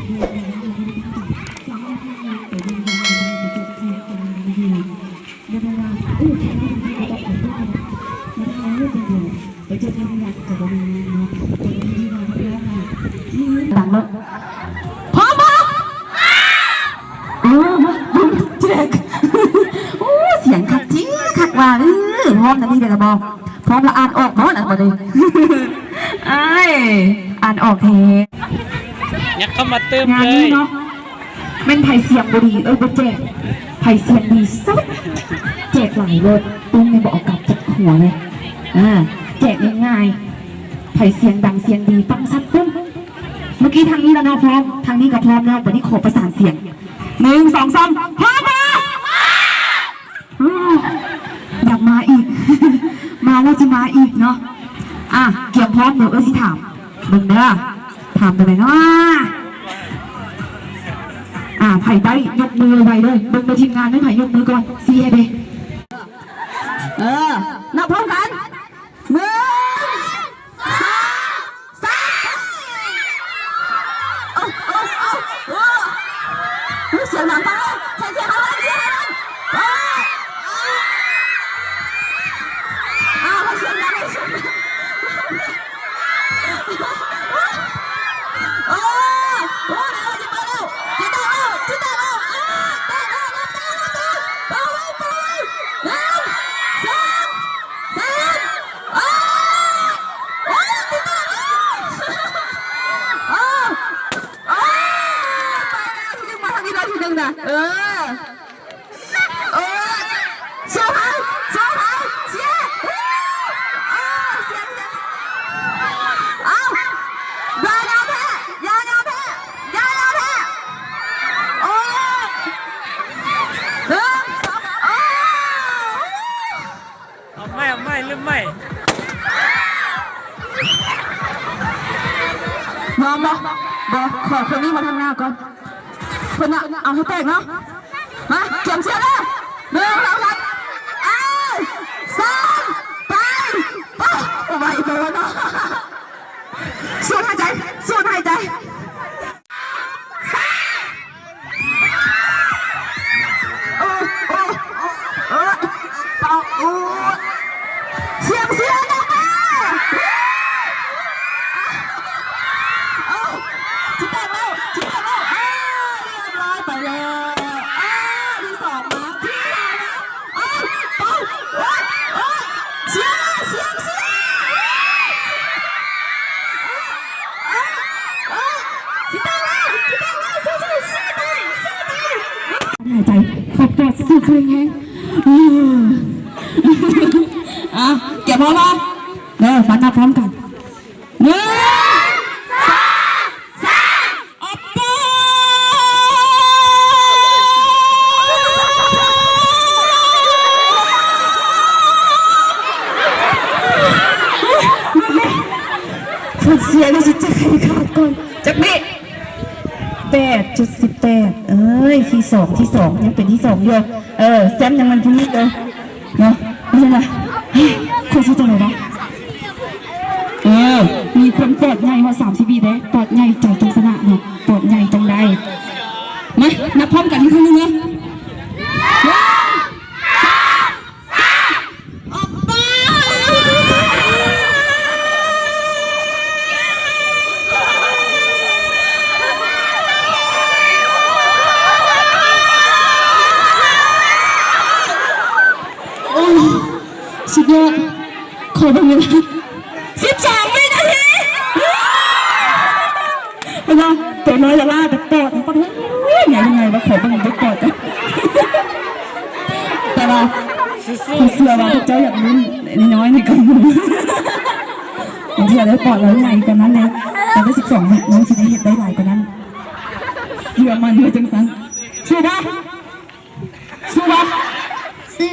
ດັງເນາະ ພ້ອມບໍ່? ໂອ້ ແຈກ ໂອ້ ສຽງຄັກຈິງຄັກວ່າ ເອີ ພ້ອມນະ ມີແຕ່ລະບໍ່ ພ້ອມລະ ອ່ານອອກບໍ່ນະ ບັດນີ້ ອ້າຍ ອ່ານອອກແທ້ ຍັກເຂົ້າມາຕື່ມເລີຍ ງານນີ້ເນາະ ແມ່ນໃຜສຽງບໍ່ດີ ເອີ ບໍ່ແຈກ ໃຜສຽງດີສຸດ ແຈກຫຼາຍໂລດ ປຶ້ງນີ້ບໍ່ເອົາກັບຈັກຫົວເລີຍ ອ່າ ແຈກງ່າຍໆ ໃຜສຽງດັງສຽງດີ ປັ້ງຊັດປຶ້ງ ເມື່ອກີ້ທາງນີ້ລະເນາະ ພ້ອມ ທາງນີ້ກໍພ້ອມແລ້ວ ບັດນີ້ຂໍປະສານສຽງ ໜຶ່ງ ສອງ ສາມ ພ້ອມບໍ່? ອືມ ຢາກມາອີກ ມາແລ້ວຊິມາອີກເນາະ ອ່ະ ກຽມພ້ອມ ດຽວເອື້ອຍຊິຖາມເບິ່ງເດີ ຖາມຕົວໃດເນາະ ອ່າ ໃຜໄດ້ຍົກມືໄວໆເດີ ເບິ່ງໃນທີມງານແມ່ນໃຜຍົກມືກ່ອນ ຊີ້ໃຫ້ເດ້ ເອີ ນັບພ້ອມກັນ ໜຶ່ງ ສອງ ສາມ ໂອ້ ໂອ້ ໂອ້ ໂອ້ ສຽງດັງ ຟັງເລີຍ ໃສ່ສຽງໃຫ້ມັນ ສຽງໃຫ້ມັນ ໂອ້ ອ້າວ ໃຫ້ສຽງດັງ ໃຫ້ສຽງດັງ ໂອ້ ໂອ້ ໂອ້ ດຽວຈະໄປແລ້ວ ຈະໄດ້ແລ້ວ ຈະໄດ້ແລ້ວ ອ້າ ແຕະແລ້ວ ນັບແລ້ວ ນັບແລ້ວ ເປົ່າໄວ້ ເປົ່າໄວ້ ໜຶ່ງ ສອງ ສາມ ໂອ້ ໂອ້ ຕິດຕາມ ໂອ້ ໂອ້ ໂອ້ ໄປແລ້ວ ທີໜຶ່ງ ມາທາງນີ້ແລ້ວ ທີໜຶ່ງນະ ເອີ ໂອ້ ສູ້ເຮົາ ສູ້ເຮົາ ເຊຍ ໂອ້ ເຊຍ ເຊຍ ເອົ້າ ຢ່າຍອມແພ້ ຢ່າຍອມແພ້ ຢ່າຍອມແພ້ ໂອ້ ໜຶ່ງ ສອງ ໂອ້ ເອົາໃໝ່ ເອົາໃໝ່ ເລີ່ມໃໝ່ ຍອມບໍ່? ບໍ່ ຂໍຄົນນີ້ມາທາງໜ້າກ່ອນ ເພິ່ນນະ ເອົາໃຫ້ແຕກເນາະ ມາ ກຽມເຊຍເດີ ໜຶ່ງ ສອງ ສາມ ເອົ້າ ສາມ ໄປ ໄປ ໄວໂພດເນາະ ສູດຫາຍໃຈ ສູດຫາຍໃຈ ໂອ້ ໂອ້ ໂອ້ ໂອ້ ເປົ່າ ໂອ້ ສຽງເຊຍດັງມາກ ເອົ້າ ຊິແຕກແລ້ວ ຊິແຕກແລ້ວ ເອົ້າ ຮຽບຮ້ອຍ ໄປແລ້ວ ເອົ້າ ທີສອງມາ ທີສາມມາ ເອົ້າ ເອົ້າ ໂອ້ຍ ໂອ້ຍ ເຊຍ ສຽງເຊຍ ເອົ້າ ເອົ້າ ຊິແຕກແລ້ວ ຊິແຕກແລ້ວ ສູ້ໆ ສູ້ໄປ ສູ້ໄປ ຫາຍໃຈ ຂອບກອດສຸດແຮງ ເອີ ອ່ະ ກຽມພ້ອມບໍ່? ເດີ ມານັບພ້ອມກັນ ໜຶ່ງ ສອງ ສາມ ອອບໂປ ເສຍແລ້ວ ຊິຈະໃຫ້ຂາດກ່ອນ ຈັກເບະ ແປດຈຸດສິບແປດ ເອີຍ ທີສອງ ທີສອງ ຍັງເປັນທີສອງຢູ່ ເອີ ແຊມຍັງມັນຜູ້ນີ້ເດີ ເນາະ ບໍ່ເປັນຫຍັງ ຂ້ອຍຊິຈັ່ງໃດວະ ເອີ ມີຄົນປອດໃຫຍ່ຮອດສາມສິບວິເດ້ ປອດໃຫຍ່ໃຈຕ້ອງຊະນະເນາະ ປອດໃຫຍ່ຕ້ອງໄດ້ ມາ ນັບພ້ອມກັນອີກຄັ້ງໜຶ່ງເດີ ໜຶ່ງ ສອງ ສາມ ອອກໄປ ໂອ້ຍ ສຸດຍອດ ຂໍເບິ່ງເວລາ ສິບສອງວິນາທີ ເວລາ ໂຕນ້ອຍລະລາ ແຕ່ປອດ ປອດ ໂອ້ຍ ໃຫຍ່ ໃຫຍ່ ວ່າ ຂໍເບິ່ງເບິ່ງປອດ ແຕ່ວ່າ ເຊື່ອວ່າພວກເຈົ້າຢາກລຸ້ນນ້ອຍໆ ໃນການ ບາງເທື່ອໄດ້ປອດລາວໃຫຍ່ກວ່ານັ້ນເດ້ ແຕ່ໄດ້ສິບສອງ ນ້ອງຊິໄດ້ເຮັດໄດ້ຫຼາຍກວ່ານັ້ນ ເຊື່ອໝັ້ນວ່າຈັ່ງຊັ້ນ ສູ້ບໍ່? ສູ້ບໍ່? ສູ້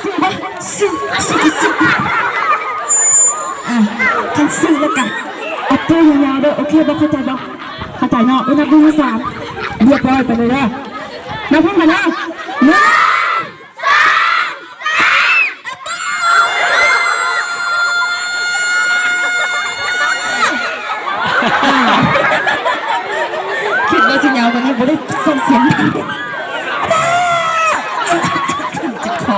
ສູ້ບໍ່? ສູ້ ສູ້ ສູ້ ອ່ະ ຄັນສູ້ແລ້ວກະ ເອົາໂປ້ຍາວໆເດີ ໂອເຄບໍ່? ເຂົ້າໃຈບໍ່? ເຂົ້າໃຈເນາະ ເອີ ນັບໜຶ່ງ ສອງ ສາມ ຮຽບຮ້ອຍ ໄປເລີຍເດີ ນັບພ້ອມກັນເດີ ໜຶ່ງ ສອງ ສາມ ເອົາໂປ້ຍ ອ່ ຊິຍາວກວ່ານີ້ບໍ່ໄດ້ ສົ່ງສຽງດັງ ເຈັບຄໍ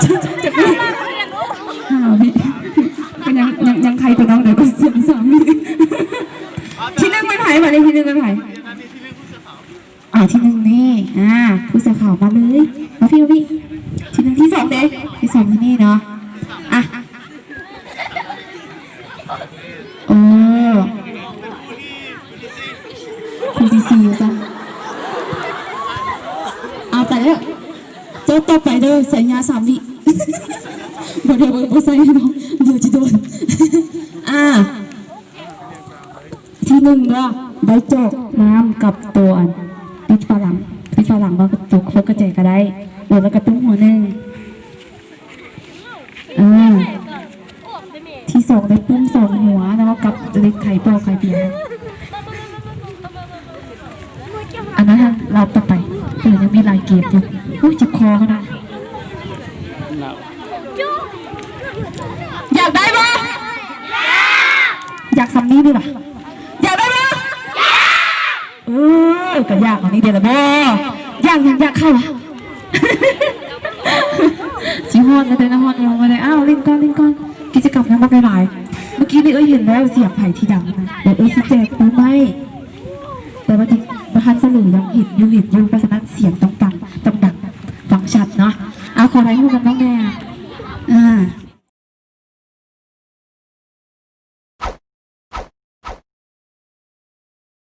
ຈະ ຈະ ຫ້າວິ ກໍຍັງ ຍັງ ຍັງໄຄໂຕນ້ອງໄດ້ ສອງ ສາມວິ ທີໜຶ່ງແມ່ນໃຜ? ບາດນີ້ທີໜຶ່ງແມ່ນໃຜ? ອ່າ ທີໜຶ່ງນີ້ ອ່າ ຜູ້ເສື້ອຂາວມາເລີຍ ມາພີ້ ມາພີ້ ທີໜຶ່ງ ທີສອງເດ້? ທີສອງຢູ່ນີ້ເນາະ ອ່ະ ເອີ ຜູ້ທີສີ່ຊັ້ນ ເອົາໄປເດີ້ ໂຕຕໍ່ໄປເດີ້ ໃສ່ຍາສາມວິ ບໍ່ໄດ້ ບໍ່ ບໍ່ໃສ່ເນາະ ດຽວຈະໂດນ ອ່າ ທີໜຶ່ງເດີ້ ໄດ້ຈອກນ້ຳກັບໂຕອັນ ປິດຝາຫຼັງ ປິດຝາຫຼັງວ່າໂຕ ພວກກະແຈກໍໄດ້ ເອີ ແລ້ວກໍຕຸ້ມຫົວໜຶ່ງ ອ່າ ທີສອງໄດ້ຕຸ້ມສອງຫົວ ແລ້ວກໍກັບເຫຼັກໄຂປອກໄຂປຽ ອັນນັ້ນລອບຕໍ່ໄປ ເອີ ຍັງມີຫຼາຍເກມຢູ່ ໂອ້ຍ ເຈັບຄໍຂະໜາດ ຢາກໄດ້ບໍ່? ຢາກ ຢາກສ່ຳນີ້ນີ້ຫວາ? ຢາກໄດ້ບໍ່? ເອີ ກໍຢາກອັນນີ້ເດລະບໍ່? ຢາກຫຍັງ? ຢາກເຂົ້າຫວາ? ຊິຮອດແລ້ວເດ້ນະ ຮອດໂມງແລ້ວເດ້. ອ້າວ ຫຼິ້ນກ່ອນ ຫຼິ້ນກ່ອນ ກິດຈະກຳຍັງບໍ່ໄດ້ຫຼາຍ. ເມື່ອກີ້ນີ້ເອື້ອຍເຫັນແລ້ວ ສຽງໃຜທີ່ດັງນະ? ແລ້ວເອື້ອຍຊິແຈກປູມໄມ້ ແຕ່ວ່າທີ່ບໍ່ທັນສະເຫຼີຍັງເຫັນຢູ່ ເຫັນຢູ່ ເພາະສະນັ້ນສຽງຕ້ອງດັງ ຕ້ອງດັງ ຟັງຊັດເນາະ. ເອົາ ຂໍຖ່າຍຮູບນຳນ້ອງແດ່. ອ່າ